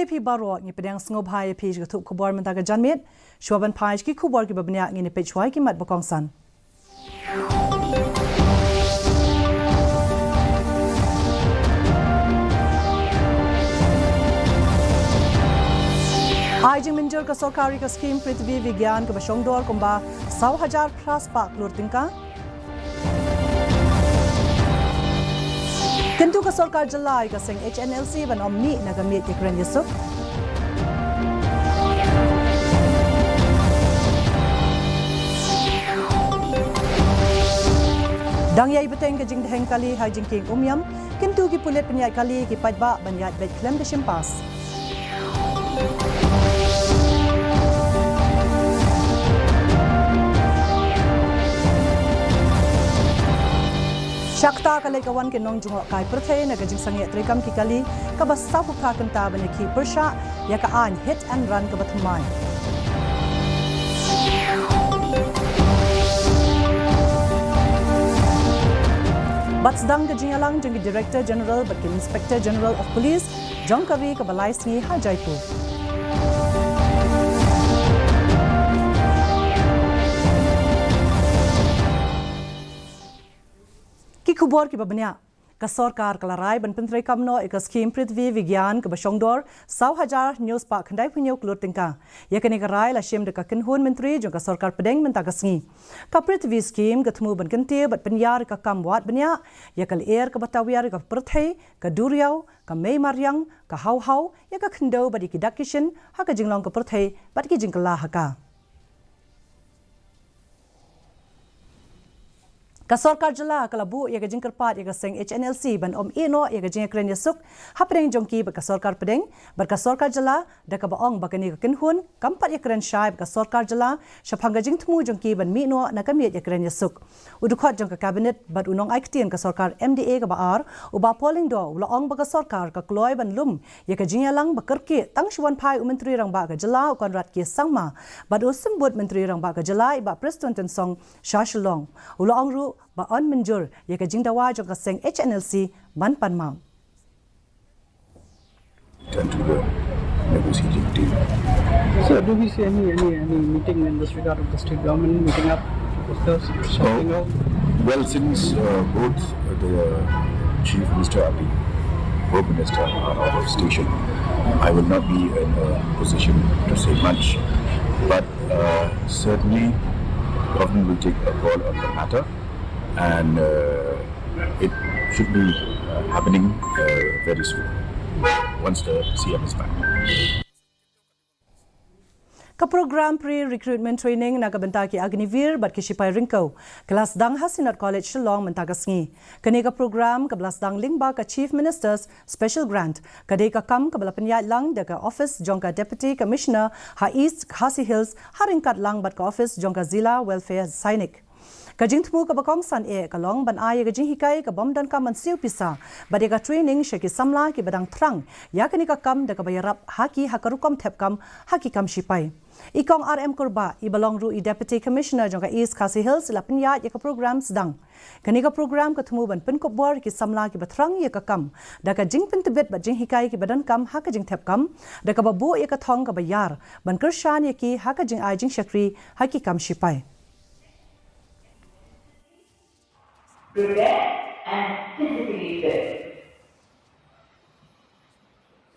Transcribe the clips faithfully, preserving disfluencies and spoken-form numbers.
phi baroh, ngi pdiang sngewbha ïa phi sha ka thup khubor mynta ka janmiet. Shuwa ban phai sha ki khubor kiba bniah, ngin ïa peit shuwa ki mat ba kongsan. Ai jingmynjur ka sorkar ïa ka skim Prithvi Vigyan kaba shongdor kumba saw hajar phra spah klur tyngka. Kyntu ka sorkar jylla ïa ka seng H N L C ban ym mih na ka miej ïakren ïasuk. Dang ïai bteng ka jingdheng kali ha jingkieng Umiam, kyntu ki pulit pynïaid kali ki paidbah ban ïaid beit khlem da shim pass. Shakta ka leit ka wan ki nongjngohkai pyrthei na ka jingsangeh treikam ki kali kaba sawphew phra kynta ban ïakhih pyrshah ïa ka aiñ hit and run kaba thymmai. Bad sdang ka jingïalang jong ki Director General bad ki Inspector General of Police jong ka ri kaba lai sngi ha Jaipur. Ki khubor kiba bniah. Ka sorkar ka la rai ban pyntreikam noh ïa ka skim Prithvi Vigyan kaba shongdor saw hajar hynñiew spah khyndai phew hynñiew klur tyngka. Ïa kane ka rai la shim da ka kynhun myntri jong ka sorkar pdeng mynta ka sngi. Ka Prithvi Scheme ka thmu ban kyntiew bad pynïar ïa ka kam wad bniah, ïa ka lyer kaba tawiar ïa ka pyrthei, ka duriaw, ka mei mariang, ka hawhaw, ïa ka khyndew bad ïa ki dak ki shin ha ka jinglong ka pyrthei bad ki jingkylla ha ka. Ka sorkar jylla ka la buh ïa ka jingkyrpad ïa ka seng H N L C ban ym ïeh noh ïa ka jingïakren ïasuk hapdeng jong ki bad ka sorkar pdeng bad ka sorkar jylla, da kaba ong ba kane ka kynhun kam pat ïakren shai bad ka sorkar jylla shaphang ka jingthmu jong ki ban mih noh na ka miej ïakren ïasuk. U dkhot jong ka Cabinet bad u nongai ktien ka sorkar M D A kaba ar, u Bah Paul Lyngdoh, u la ong ba ka sorkar ka kloi ban lum ïa ka jingïalang ba kyrkieh tang shu wan phai u Myntri Rangbah ka jylla u Conrad K Sangma bad u Symbud Myntri Rangbah ka jylla i Bah Prestone Tynsong sha Shillong. U la ong ruh ba yn mynjur ïa ka jingdawa jong ka seng H N L C ban pan map. And to the negotiating team. So do we see any, any, any meeting in this regard of the state government meeting up, discuss something out? Well, since uh, both the Chief Minister and the Home Minister are out of station, I will not be in a position to say much. But uh, certainly, government will take a call on the matter, and uh, it should be uh, happening uh, very soon once the C M is back. Ka program pre-recruitment training na ka bynta ki Agniveer bad ki shipai ryngkew ka la sdang ha Synod College Shillong mynta ka sngi. Kane ka program kaba la sdang lyngba ka Chief Minister's Special Grant ka dei ka kam kaba la pynïaid lang da ka office jong ka Deputy Commissioner ha East Khasi Hills ha ryngkat lang bad ka office jong ka Zila Welfare Sainik. Ka jingthmu kaba kongsan eh ka long ban ai ïa ka jinghikai ka bym donkam ban siew pisa bad ïa ka training sha ki samla kiba dang thrang ïa kane ka kam da kaba ïarap ha ki ha ka rukom thep kam ha ki kam shipai. I Kong R M Kurbah, iba long ruh i Deputy Commissioner jong ka East Khasi Hills, i la pynïaid ïa ka program sdang. Kane ka program ka thmu ban pynkupbor ïa ki samla kiba thrang ïa ka kam da ka jingpyntbit bad jinghikai kiba donkam ha ka jingthep kam, da kaba buh ïa ka thong kaba ïar ban kyrshan ïa ki ha ka jingai jingshakri ha ki kam shipai. Prepare and physically fit.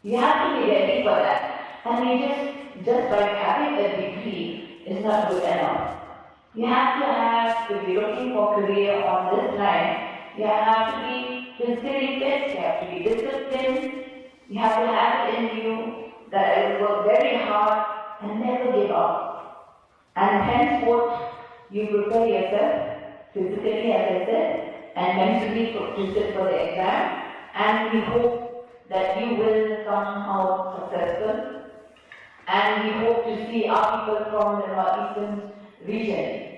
You have to be ready for that. And you just, just by having a degree is not good enough. You have to have, if you're looking for career on this line, you have to be physically fit, you have to be disciplined, you have to have it in you that I will work very hard and never give up. And henceforth, you prepare yourself physically, as I said, and mentally for, to sit for the exam. And we hope that you will come out successful. And we hope to see our people from the northeastern region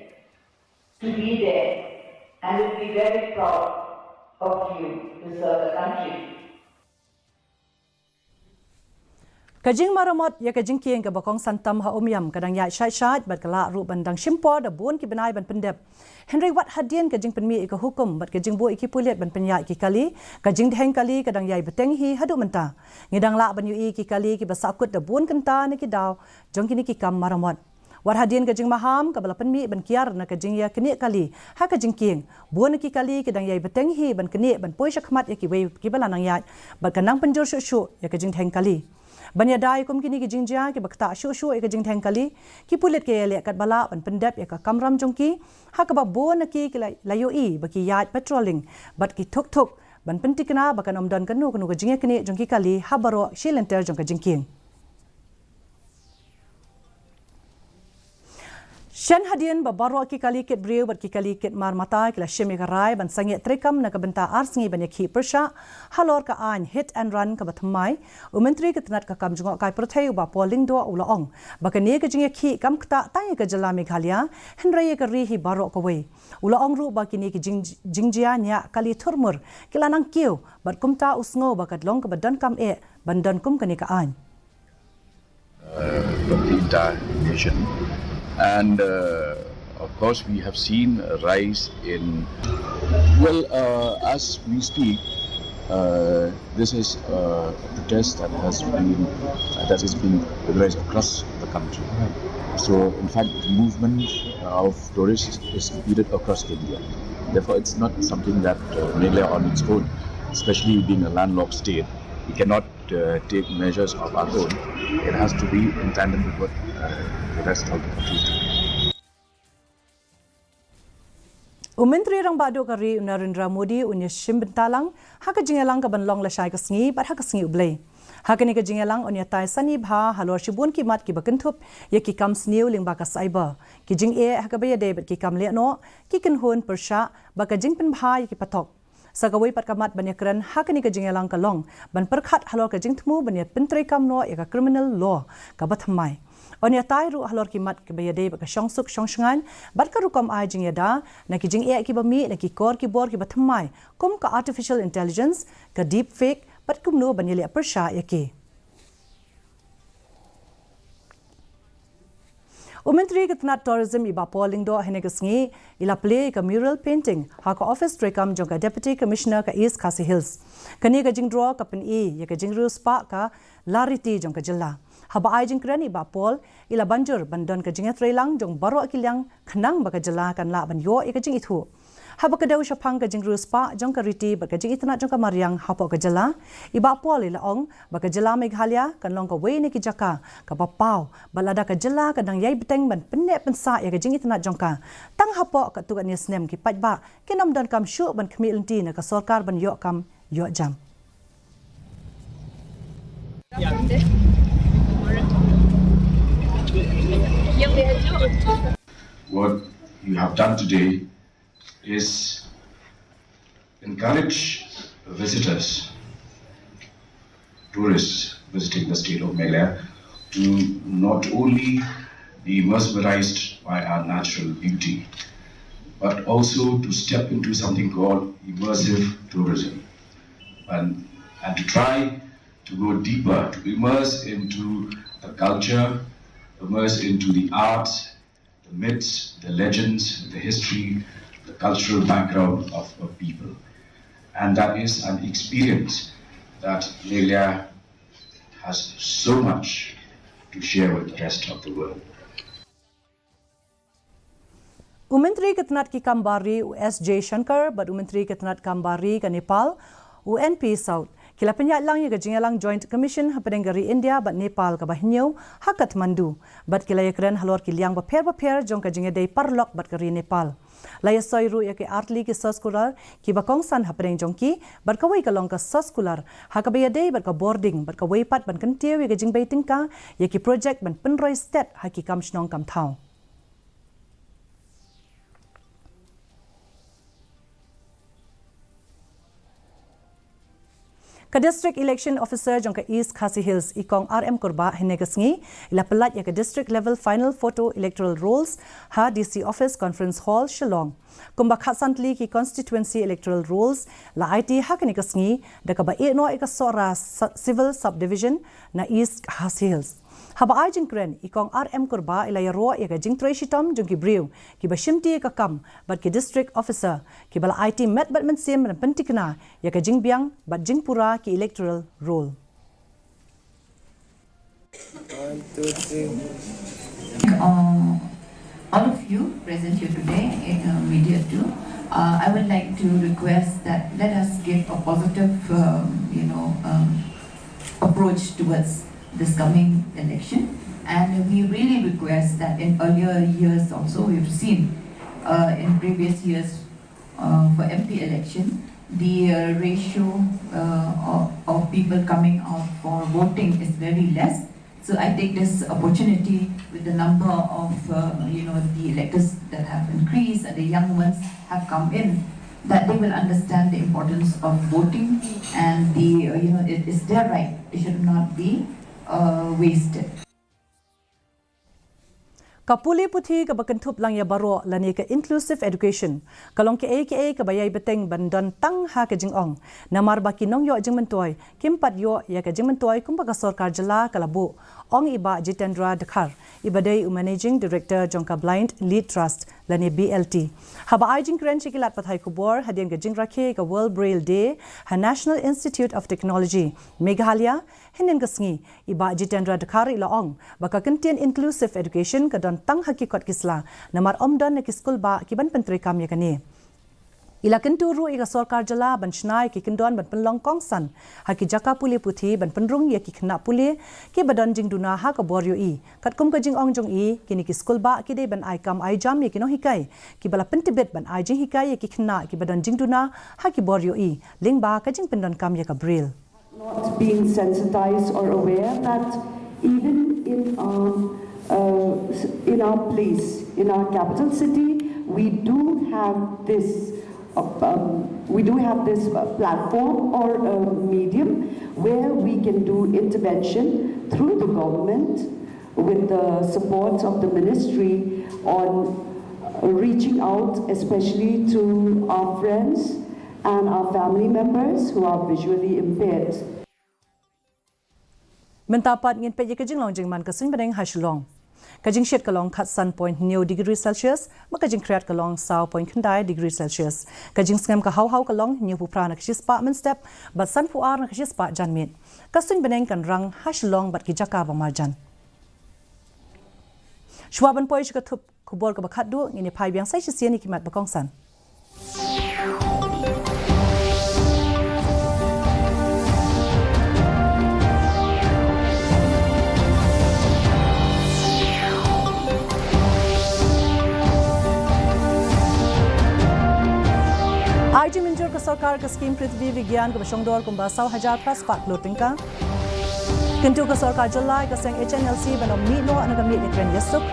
to be there. And we'll be very proud of you to serve the country. Ka jingmaramot ïa ka jingkieng kaba kongsan tam ha Umiam ka dang ïaid shait shait bad ka lah ruh ban dang shim por da bun ki bnai ban pyndep. Hynrei wat hadien ka jingpynmih ïa ka hukum bad ka jingbuh ïa ki pulit ban pynïaid ki kali, ka jingdheng kali ka dang ïai bteng hi haduh mynta. Ngi dang lah ban ïohi ki kali kiba sahkut da bun kynta na ki daw jong kine ki kam maramot. Wat hadien ka jingmaham kaba la pynmih ban kiar na ka jingïaknieh kali ha ka jingkieng, bun na ki kali ki dang ïai bteng hi ban knieh ban poi shakhmat ïa kiwei kiba la nang ïaid bad ka nang pynjur shuh shuh ïa ka jingdheng kali. Ban ïada ïa kum kine ki jingjia kiba ktah shuh shuh ïa ka jingdheng kali, ki pulit ki ïaleh katba lah ban pyndep ïa ka kamram jong ki, ha kaba bun na ki ki la, la ïohi ba ki ïaid patrolling bad ki thuk thuk ban pyntikna ba kan ym don kano kano ka jingïaknieh jong ki kali ha baroh shi lynter jong ka jingkieng. Shen hadien ba baroh ki kali kit briew bad ki kali kit mar mata ki la shim ïa ka rai ban sangeh treikam na ka bynta ar sngi ban ïakhih pyrshah halor ka aiñ hit and run kaba thymmai, u Myntri ka tnat ka kam jngohkai pyrthei u Bah Paul Lyngdoh u la ong ba kane ka jingïakhih kam ktah tang ïa ka jylla Meghalaya, hynrei ïa ka ri hi baroh kawei. U la ong ruh ba kine ki jing-, jingjia ñiah kali thurmur ki la nang kiew bad kumta u sngew ba ka long kaba donkam eh ban don kum kane ka aiñ. Uh, from the entire nation. And uh, of course, we have seen a rise in, well, uh, as we speak, uh, this is uh, a protest that has been, uh, that has been recognized across the country. So, in fact, the movement of tourists is repeated across India. Therefore, it's not something that uh, Meghalaya on its own, especially being a landlocked state, we cannot uh, take measures of our own. It has to be in tandem with what uh, the rest of the country is doing. U Myntri Rangbah Duh ka ri u Narendra Modi un ïashim bynta lang ha ka jingïalang kaban long lashai ka sngi bad ha ka sngi U Blei. Ha kane ka jingïalang un ïatai sani bha halor shibun ki mat kiba kynthup ïa ki kam sniew lyngba ka cyber, ki jingeh ha kaba ïadei bad ki kam lehnoh, ki kynhun pyrshah bad ka jingpynbha ïa ki patok. Sa kawei pat ka mat ban ïakren ha kane ka jingïalang ka long ban pyrkhat halor ka jingthmu ban ïa pyntreikam noh ïa ka criminal law kaba thymmai. Un ïatai ruh halor ki mat kiba ïadei bad ka shongsuk shongshngaiñ bad ka rukom ai jingïada na ki jingeh kiba mih na ki kor ki bor kiba thymmai kum ka artificial intelligence, ka deepfake bad kumno ban ïaleh pyrshah ïa ki. U Myntri ka tnat Tourism i Bah Paul Lyngdoh hynne ka sngi i la plie ïa ka mural painting ha ka office treikam jong ka Deputy Commissioner ka East Khasi Hills. Kane ka jingdro ka pyni ïa ka jingriewspah ka la riti jong ka jylla. Haba ai jingkren i Bah Paul i la ban jur ban don ka jingïatreilang jong baroh ki liang khnang ba ka jylla kan lah ban ïoh ïa ka jingithuh. Haba ka dei shaphang ka jingriewspah jong ka riti bad ka jingitynnad jong ka mariang hapoh ka jylla, i Bah Paul i la ong ba ka jylla Meghalaya kan long kawei na ki jaka kaba paw bad lada ka jylla ka dang ïai bteng ban pynneh pynsah ïa ka jingitynnad jong ka, tang hapoh katto katne snem ki paidbah kin ym donkam shuh ban khmih lynti na ka sorkar ban ïoh kam ïoh jam. What you have done today is encourage visitors, tourists visiting the state of Meghalaya, to not only be mesmerized by our natural beauty, but also to step into something called immersive tourism and, and to try to go deeper, to immerse into the culture, immerse into the arts, the myths, the legends, the history, the cultural background of a people. And that is an experience that Meghalaya has so much to share with the rest of the world. U Myntri ka tnat ki kam bar ri u S Jaishankar bad u Myntri ka tnat kam bar ri ka Nepal, u N P Saud, ki la pynïaid lang ïa ka jingïalang Joint Commission hapdeng ka ri India bad Nepal kaba hynñiew ha Kathmandu, bad ki la ïakren halor ki liang bapher bapher jong ka jingïadei paralok bad ka ri Nepal. La ïasoi ruh ïa ki artylli ki soskular kiba kongsan hapdeng jong ki, bad kawei ka long ka soskular ha kaba ïadei bad ka bording, bad kawei pat ban kyntiew ïa ka jingbei tyngka ïa ki projek ban pynroi stet ha ki kam shnong kam thaw. Ka District Election Officer jong ka East Khasi Hills, i Kong R M Kurbah, hynne ka sngi i la pyllait ïa ka District Level Final Photo Electoral Rolls ha D C Office Conference Hall, Shillong. Kumba khatsan tylli ki Constituency Electoral Rolls la aiti ha kane ka sngi da kaba ïehnoh ïa ka Sohra Sa-, Civil Subdivision na East Khasi Hills. Haba ai jingkren, i Kong R M Kurbah i la ïaroh ïa ka jingtrei shitom jong ki briew kiba shimti ïa ka kam bad ki District Officer kiba la aiti met bad mynsiem ban pyntikna ïa ka jingbiang bad jingpura ki Electoral Roll. Uh, all of you present here today, uh, media too, uh, I would like to request that let us give a positive, um, you know, um, approach towards this coming election. And we really request that in earlier years also, we've seen, uh, in previous years, uh, for M P election, the, uh, ratio, uh, of, of people coming out for voting is very less. So I take this opportunity with the number of, uh, you know, the electors that have increased and the young ones have come in, that they will understand the importance of voting and the, uh, you know, it is their right. It should not be, uh, wasted. Ka pule puthi kaba kynthup lang ïa baroh lane ka inclusive education ka long kaei kaei kaba ïai bteng ban don tang ha ka jingong, namar ba ki nongïoh jingmyntoi kim pat ïoh ïa ka jingmyntoi kumba ka sorkar jylla ka la buh, ong i Bah Jitendra Dkhar, iba dei u Managing Director jong ka Blind Lead Trust lane B L T. Haba ai jingkren sha ki lad pathai khubor hadien ka jingrakhe ka World Braille Day ha National Institute of Technology, Meghalaya, hynnin ka sngi, i Bah Jitendra Dkhar i la ong ba ka kyntien inclusive education ka don tang ha ki kot ki sla, namar ym don na ki skul bah ki ban pyntreikam ïa kane. I la kyntu ruh ïa ka sorkar jylla ban shna ïa ki kyndon ban pynlong kongsan ha ki jaka pule puthi ban pynrung ïa ki khynnah pule kiba don jingduna ha ka bor ïohi. Katkum ka jingong jong i, kine ki skul bah ki dei ban ai kam ai jam ïa ki nonghikai kiba la pyntbit ban ai jinghikai ïa ki khynnah kiba don jingduna ha ki bor ïohi lyngba ka jingpyndonkam ïa ka Braille. Not being sensitized or aware that even in our, uh, in our place, in our capital city, we do have this, uh, um, we do have this, uh, platform or a medium where we can do intervention through the government with the support of the ministry on reaching out, especially to our friends and our family members who are visually impaired. Mynta pat ngin peit ïa ka jinglong jingman ka suiñ bneng ha Shillong. Ka jingshit ka long khatsan point hynñiew degree Celsius, bad ka jingkhriat ka long saw point khyndai degree Celsius. Ka jingsngem ka haw haw ka long hynñiewphew phra na ka shispah mynstep bad sanphew ar na ka shispah janmiet. Ka suiñ bneng kan rang ha Shillong bad ki jaka ba marjan. Shuwa ban poi sha ka thup khubor kaba khatduh, ngin ïa phai biang sa shisien ïa ki mat ba kongsan. Ai jingmynjur ka sorkar ka skim Prithvi Vigyan kaba shongdor kumba saw hajar phra spah klur tyngka. Kyntu ka sorkar jylla ïa ka seng H N L C ban ym mih noh na ka miet ïakren ïasuk.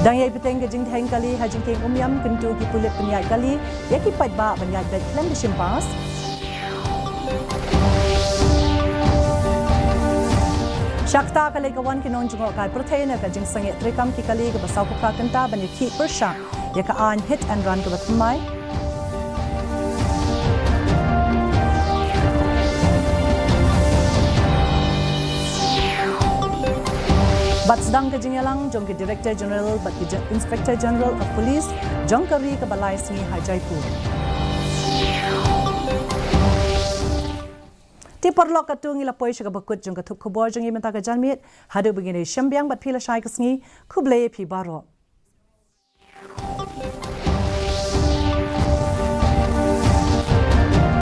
Dang ïai bteng ka jingdheng kali ha jingkieng Umiam, kyntu ki pulit pynïaid kali ïa ki paidbah ban ïaid beit khlem da shim pass. Sha kata ka leit ka wan ki nongjngohkai pyrthei na ka jingsangeh treikam ki kali kaba sawphew phra kynta ban ïakhih pyrshah ïa ka aiñ hit and run kaba thymmai. Bad sdang ka jingïalang jong ki Director General bad ki Je-, Inspector General of Police jong ka ri kaba lai sngi ha Jaipur. Te paralok, katto ngi la poi sha kaba kut jong ka thup khubor jong ngi mynta ka janmiet. Haduh ba ngin ïashem biang bad phi lashai ka sngi, khublei ïa phi baroh.